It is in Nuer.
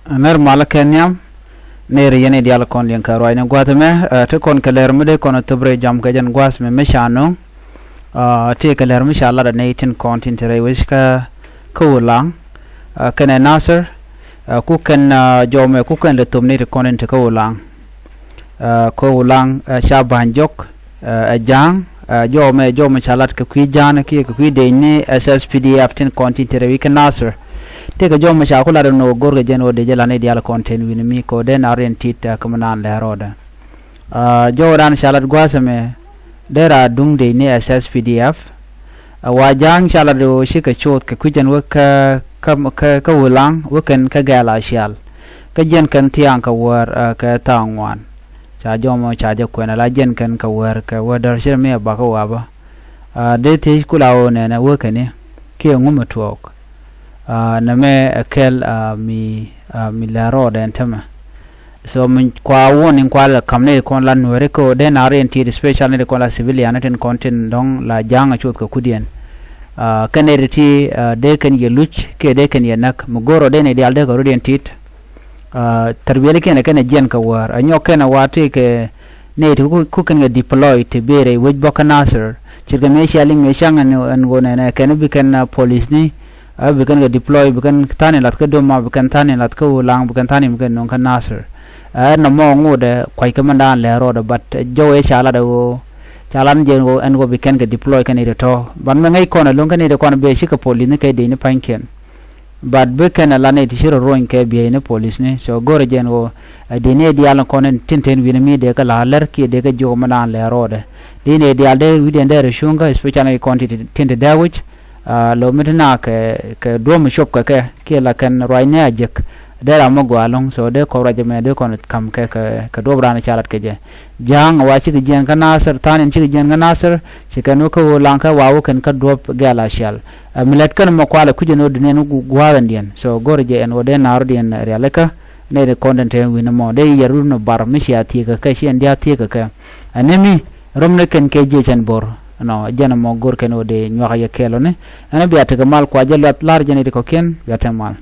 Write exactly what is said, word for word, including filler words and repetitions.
Nɛr malä kɛ nhiam. Nɛr yɛn i̱ diaal kɔn liɛŋ kɛ ruacni gua̱th ɛmɛ, ɛ, ti kɔn kɛ lɛr mi dee kɔn thop rɛy jɔam kɛ jɛn gua̱th ɛmɛ mi ca no̱o̱ŋ. Ɛ, ti kɛ lɛr mi ca lat ɛ nɛy tin kɔn tin te rɛy wec kä, kä Ulaŋ, ɛ, kɛnɛ Nasir, ɛ, ku kɛn, ɛ, jɔmɛ ku kɛn lɛ thop nɛy ti kɔn tin te kä Ulaŋ. Ɛ, kä Ulaŋ, ɛ, ca ba̱ny jɔk, ɛ, ɛ Ja̱a̱ŋ, ɛ, jɔmɛ, jɔmɛ ca lat kɛ kui̱ Ja̱a̱ŋ kiɛ kɛ kui̱ dec ni S S P D F tin kɔn tin te rɛy wec kä Nasir. Tëëkɛ jɔmɛ ca ku lat ɛn ɣöö go̱rkɛ jɛn ɣöö dec ɛ lat nɛy diaal kɔn tin wi̱ni mi kɛ ɣöö dee na riɛn tit, ɛ, kä mi naan lɛ rɔɔdɛ. Ɛ, jɔwdan ca lat gua̱a̱th ɛmɛ dee raa duŋ dec ni S S P D F. Ɛ, wa Ja̱a̱ŋ ca lat ɣöö cikɛ coth kɛ kui̱c ɛn wä kä, kä, kä, kä Ulaŋ wä kɛn kä Gɛɛl Acial. Kä jiɛn kɛn thia̱a̱ŋ kɛ wäär, ɛ, kɛ tha̱a̱ŋ ŋuan. Ca jɔmɛ ca jɛ kuɛn ala jiɛn kɛn kɛ wäär kɛ wäär däär ci rɛ mi ɛ bakä wapä. Ɛ, dee thiec kula ɣöö nɛnɛ wä kɛn i̱ kiɛ ŋu mi tuɔɔk. Ɛ, nɛmɛ ɛ kɛl, ɛ, mi, ɛ, mi lɛ rɔɔdɛ ɛn tämɛ. So mi kua warning kua lɛ ka̱m ni ti kɔn la Nuääri kä ɣöö dee na riɛn tit, especially ni ti kɔn la civilian ni tin kɔn tin dɔ̱ŋ la Ja̱a̱ŋ a coth kɛ kui̱diɛn. Ɛ, kɛn ni ti ti, ɛ, dee kɛn yɛ luc kiɛ dee kɛn yɛ näk mi go̱r ɔ dee ni diaal dee kɛ rɔ̱diɛn tit. Ɛ, thɛr wi̱i̱likiɛn ɛ kɛn ɛ jiɛn kɛ wäär ɛ nyɔk kɛn ɛ wa ti kɛ nɛy ti ku, ku kɛn kɛ deploy ti bëë rɛy wec bä kä Nasir. Ce̱tkɛ mëë cia liŋ mëë ca̱ŋ ɛn, ɛn ɣöö nɛnɛ kɛn bi kɛn, ɛ, policeni, ɛ, bi kɛn kɛ deploy, bi kɛn tha̱a̱ŋ in lath kä Doma, bi kɛn tha̱a̱ŋ in lath kä Ulaŋ, bi kɛn tha̱a̱ŋ in bi kɛn nöŋ kä Nasir. Ɛ, nɔmɔ ŋotdɛ kua̱ckɛ mɛndan lɛ rɔɔdɛ, but, ɛ, jɔwɛ ca lat ɛ ɣöö, ca lat ni jɛ ɛn ɣöö, ɛn ɣöö bi kɛn kɛ deploy kɛ nɛy ti tɔ̱. But mɛ ŋäc kɔn ɛ lo̱ŋ kä nɛy ti kɔn ɛ bëë cikɛ policeni kɛ dec ni pa̱nykiɛn. But bi kɛn a la nɛy ti ci rɔ ruɔ̱ny kɛ bieyni policeni. So go̱rɛ jɛ ɛn ɣöö, ɛ, dec ni diaal kɔn in tin te wi̱ni mi dee kɛ la lɛr kiɛ dee kɛ jiök mi naan lɛ rɔɔdɛ. Dec ni diaal dee wi̱cdiɛn dee rɔ cuŋ kä, especially kɔn ti, ti, tin te dee wi̱c. Ɛ, lo̱ mi ti na kɛ, kɛ duɔ̱m cop kɛ kɛ kiɛ la kɛn ruacni a jek. Dee ram mi gɔaa ɛlɔ̱ŋ, so dee kɔn ruac ɛmɛ dee kɔn ka̱m kɛ, kɛ, kɛ duɔ̱p raan ca lat kɛ jɛ. Ja̱a̱ŋ wa cikɛ jiɛn kä Nasir, tha̱a̱ŋ in cikɛ jiɛn kä Nasir, ci kɛn wä kä Ulaŋ kä wa wä kɛn kä duɔ̱p Gɛɛl Acial. Ɛ, mi lät kɛn mɔ kualɛ kui̱c ɛn ɣöö duŋ ɛn ɣöö gua̱a̱th ɛn diɛn. So go̱rɛ jɛ ɛn ɣöö dee naar diɛn rialikä. Nɛy ti kɔn tin te wi̱ni mɔ dee yɛ rut ni bar mi cia thieekä kɛ, ci ɛn diaal thieekä kɛ. Ɛn ni mi rɔm ni kɛn kɛ jiɛc ɛn bo̱r. Nɔ, jɛn ɛmɔ go̱r kɛn ɣöö dee nyuakä yɛ kɛɛl ɔ ni. Ɛn bia tekɛ mal kua jɛ luath la̱r jɛ nɛy ti kɔ̱kiɛn, bia tekɛ mal.